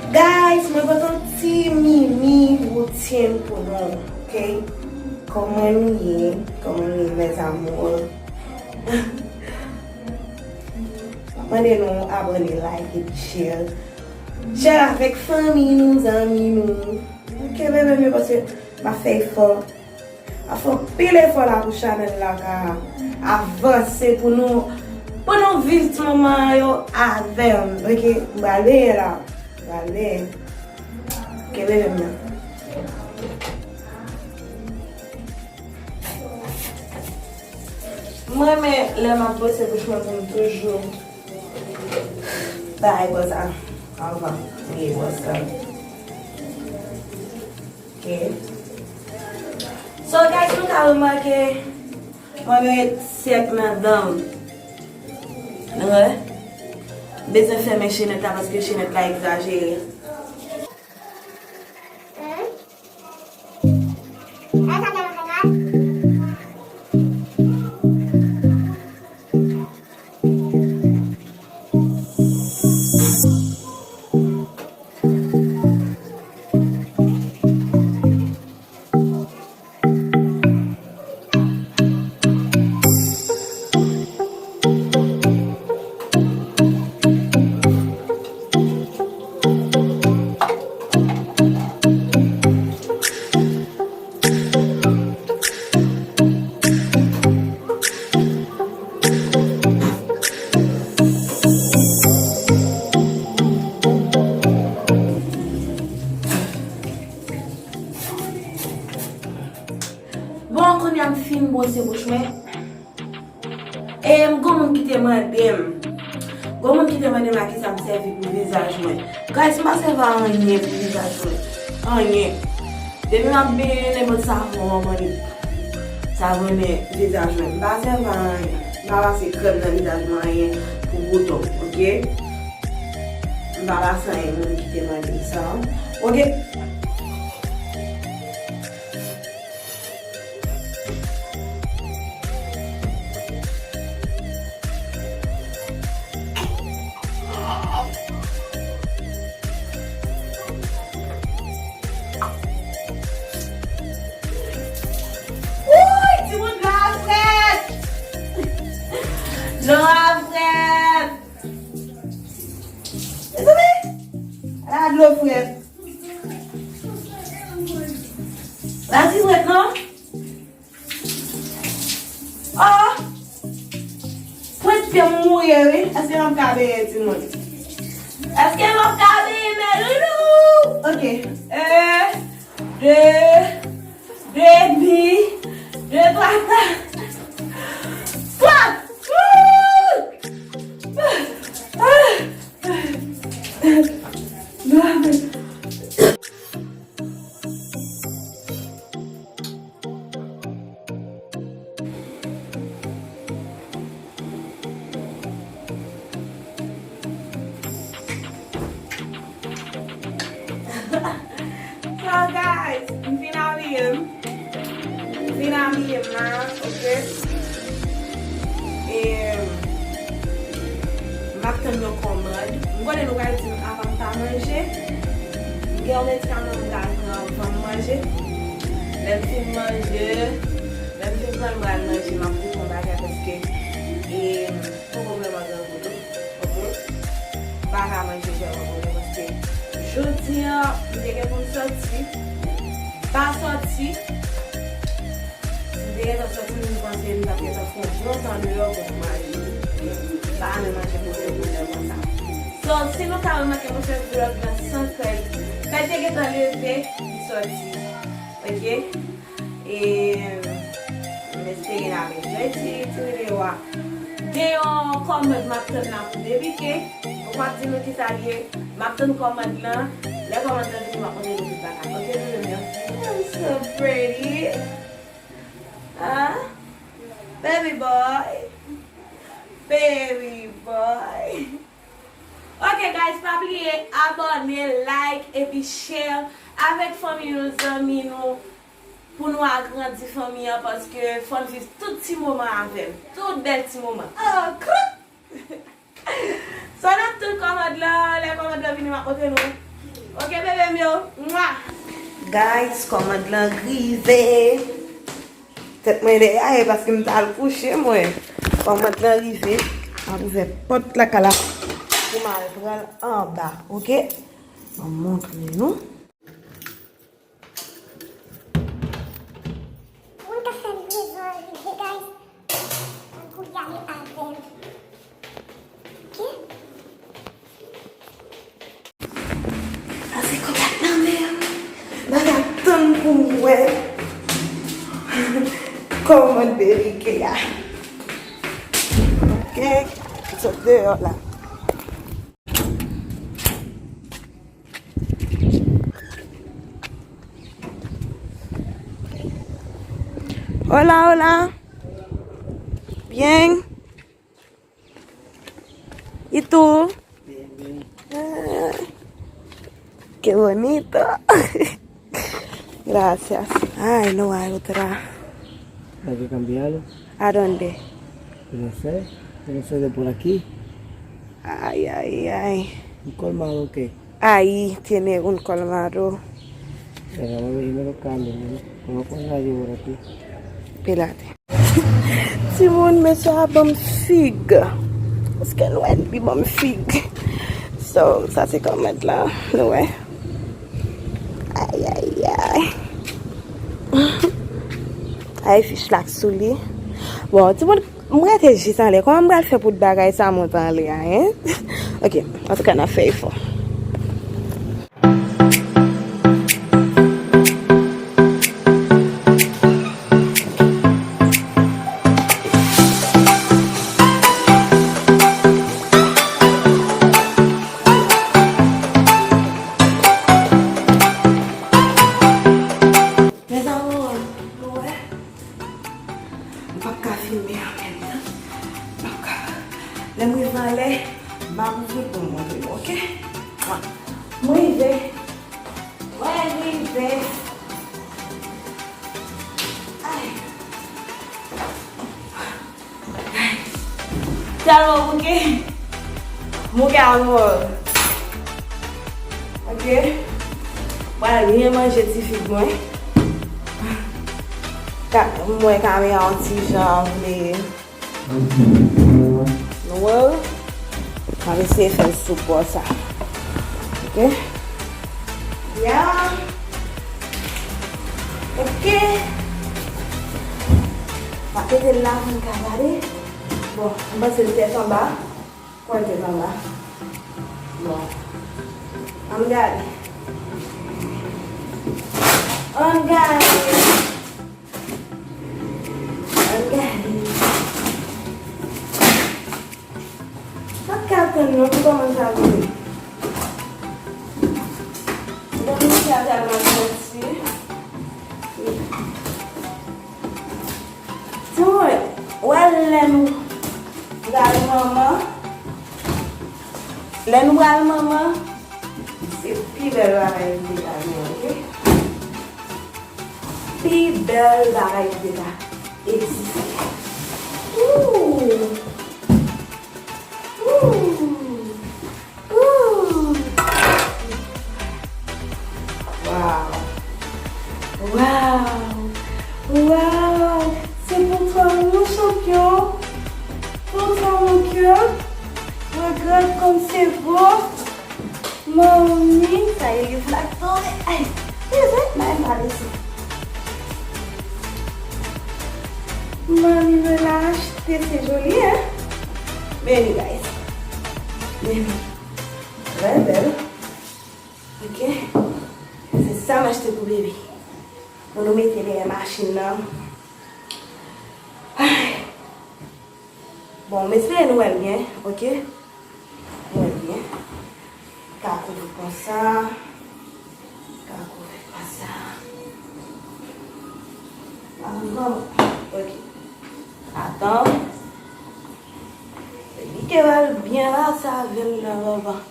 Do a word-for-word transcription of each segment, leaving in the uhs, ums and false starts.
Guys, mwen pote yon ti mini routine pou nou, ok? Kòman nou ye? Kòman nou ye, mes amours? Mande nou abòne, like, et share. Share avèk fanmi nou, zanmi nou. Ok, bebe, men paske m ap fè efò. M ap fè anpil efò la pou chanèl la ka avanse, pou nou, pou nou viv ti moman yo avè m. Ok, m pral veye la. M pral veye. Ok, bebe, men. Mwen, men, lè m ap bwose bouch mwen pou m toujou bay bò sa anvan m ye bwose. Ok. So, guys, nou ka remake mwen met syèk nan dan m. Nou wè? Bezwen fèmen chenèt la paske chenèt la egzajere. Bon, kounye a m fin bwose bouch mwen. E m gon moun ki te mande m. Gon moun ki te mande m a kisa m sèvi pou vizaj mwen. Guys, m pa sèvi a anyen pou vizaj mwen. Anyen. Depi m ap benyen nenpòt savon an, mande savon nan vizaj mwen. M pa sèvi a anyen. M pa pase krèm nan vizaj mwen, anyen pou bouton, ok? M pa pase anyen, moun ki te mande m sa. Ok? Wouy, timoun, dlo a frèt! Dlo a frèt! Mezanmi! Ala dlo frèt! La ti frèt, non? Oh! Pwent pye m mouye, wi. Èske m ap ka benyen, timoun? Èske m ap ka benyen, mè loulou? Ok. Un, deux, deux et demi, deux, trois, quatre, quatre! Wouh! Ah! So, guys, m fin abiye m. M fin abiye m la, ok? E, m ap tann yon kòmand. M konnen nou pral di m avan m pa manje. M gen yon medikaman m pral pran avan m manje. Lè m fin manje, lè m fin pran, m pral manje, m ap goute yon bagay paske, e, m poko vrèman grangou tou. Ok? M pa ka manje vrèman bonè paske jodi a, m te gen pou m sòti. M pa sòti. Si m te gentan sòti, m panse m t ap gentan fè yon bon tan deyò pou m manje. M pa renmen manje bonè bonè konsa. So, si nou ka remake, monchè, vlòg lan san krèd, fè te gentan leve, li sòti. Ok? E m espere n ap enjoy ti, ti videyo a. Gen yon kòmand m ap tann la pou debike. Mwen p ap di nou kisa l ye. M ap tann kòmand lan. Lè kòmand lan vini, m ap montre nou tout bagay. Ok, nou menm yo. I'm so pretty. Ah, baby boy. Baby boy. Ok, guys, pa bliye abòne, like, epi share avèk fanmi nou, zanmi nou, pou nou agrandi fanmi an, paske fò n viv tout ti moman avè m. Tout bèl ti moman. Oh, krik! So, n ap tann kòmand lan, lè kòmand lan vini, m ap montre nou. Ok, bebe m yo. Mwa. Guys, kòmand lan rive. Tèt mwen dèyè, e paske m t al kouche, mwen. Kòmand lan rive. M ap ouvè pòt lakay la pou m al pran l anba, ok? M ap montre nou. Moun k ap fè livrezon an rive, guys. Tankou y ale avè m. Ok? Pase kontak nan men m. Bagay tann pou m wè kòmand Bericle a. Ok, sot deyò la. Hola, hola. Bien. ¿Y tú? Bien, bien. Ah, qué bonito. Gracias. Ay, no hay otra. ¿Hay que cambiarlo? ¿A dónde? Yo no sé. Yo no sé de por aquí. Ay, ay, ay. ¿Un colmado o qué? Ahí tiene un colmado. Venga, vamos a ver si me lo cambian, ¿no? Conozco a nadie por aquí. Espérate. Timoun, mesye a ban m fig. Paske l wè li ban m fig. So, sa se kòmand lan, nou wè. Ay, ay, ay. Ay, fich la k sou li. Bon, timoun, m rete jis anlè. Kòman m pral fè pou bagay sa monte anlè a, en? Ok, antouka, n ap fè efò. Mes amours, nou wè? M p ap ka filme an menm tan. M p ap ka. Lè m rive anlè, m ap ouvri pou m montre nou, ok? Mwen rive. Mwen rive. Ay. Tèlman bouke. Bouke a mò. Ok. Pral byen manje ti fig mwen. Ka, mwen kamera yon ti jan vle. Nou wè. M ap eseye fè l sou bò sa. Ok. Ya. Ok. M ap mete l la pou n ka gade. Bon, m panse l tèt anba. Kwè l tèt anba. Bon. Ann gade. Ann gade. Ann gade. M pa t ka tann non pou kòmanse a vini. Bon, misye a tèlman santi. Timoun, w wè lè nou pral manman, lè nou pral manman, se pi bèl bagay ki te ka gen, ok? Pi bèl bagay ki te ka egziste. Ooh! Ooh! Ooh! Wow! Wow! Wow! C'est pour toi, mon champion! Pour toi, mon cœur! Regarde comme c'est beau! Manmi, sa e liv la k tonbe. Ay, mezanmi, m pa lese. Manmi me l'a acheté, c'est joli, hein? Beni, guys. Beni. Trè bèl. Ok. Se sa m achte pou bebe. Pou nou mete dèyè machin nan. Ay. Bon, m espere nou wè l byen, ok? Nou wè l byen. Ka kouvri konsa. Ka kouvri konsa. Avan, ok. Atan. Li te pral byen pase avè l nan avan.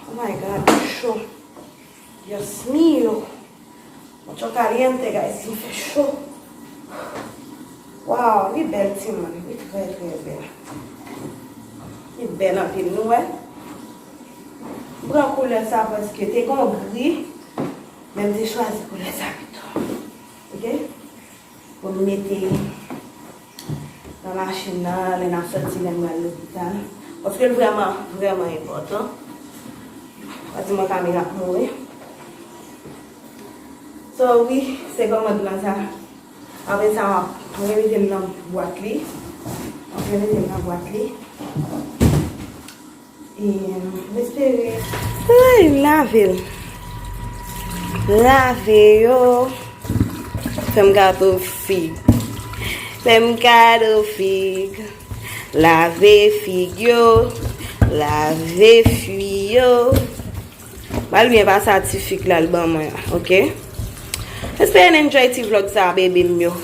Oh my God, cho. Dios mío. Mucho caliente, guys, li fè cho. Wow, li bèl timoun, li trè, trè bèl. Li bèl anpil, nou wè. Pran koulè sa paske te gen yon gri, men m te chwazi koulè sa pito. Oke? Pou m mete nan machin nan, lè n ap sòti, lè n pral lopital. Paske l vrèman, vrèman enpòtan. Pa di mwen kamera ap mouri. So, wi, se kòmand lan sa. Apre sa, m ap remete l nan bwat li. M ap remete l nan bwat li. E, m espere. Ay, lave l. Lave yo. Fè m gato fig. Fè m gato fig. Lave fig yo. Lave fwi yo. M al byen pase a ti fik la l ban mwen an, oke? Espere n enjoy ti vlog sa, baby m yo.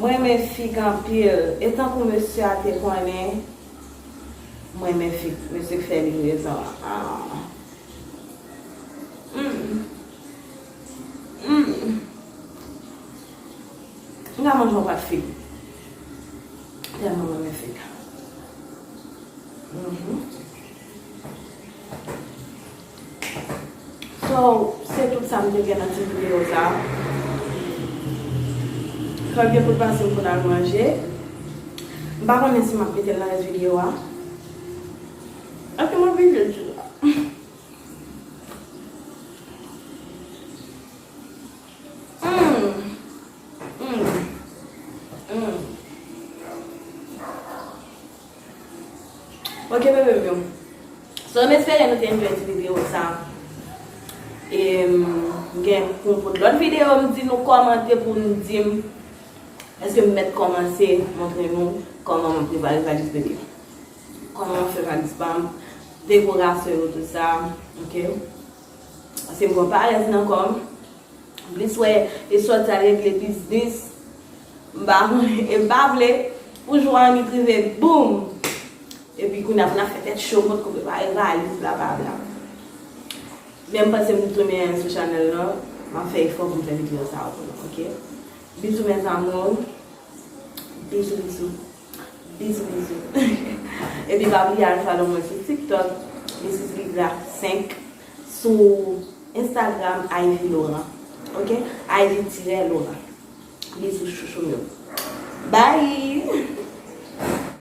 Mwen renmen fig anpil. E tankou mesye a te konnen, mwen renmen fig. Mesye k fè livrezon an. Ah. Mm. Mm. M ka manje yon pat fig. Tèlman mwen renmen fig. Mhm. So, se tout sa m te gen nan ti videyo sa. Fè byen pou l pase m pou n al manje. M pa konnen si m ap mete l nan rès videyo a. Èske m ap mete l tou la? Mm. Mm. Mm. Ok, bebe m yo. So, m espere nou te enjoy ti videyo sa. E, m gen pou, pou lòt videyo, m di nou kòmante pou n di m èske m mèt kòmanse montre nou kòman mwen prepare valiz bebe. Kòman mwen fè valiz pa m, dekorasyon yo, tout sa, ok? Paske m gen yon parèz nan kò m. Plis wè, e sòti al regle biznis. M pa konnen, e m pa vle pou jou a annik rive, boum! Epi kounye a pou n ap fè tèt cho, potko prepare valiz, blablabla. Men m panse m tounen sou chanèl lan, m ap fè efò pou m fè videyo sa yo pou nou, ok? Bizou mes amours. Bizou, bizou. Bizou, bizou. Epi pa bliye al follow mwen sou TikTok, Missis Livra senk, sou Instagram, Ivy Laurent. Ok? Ivy tirè Laurent. Bizou chouchou m yo. Bye!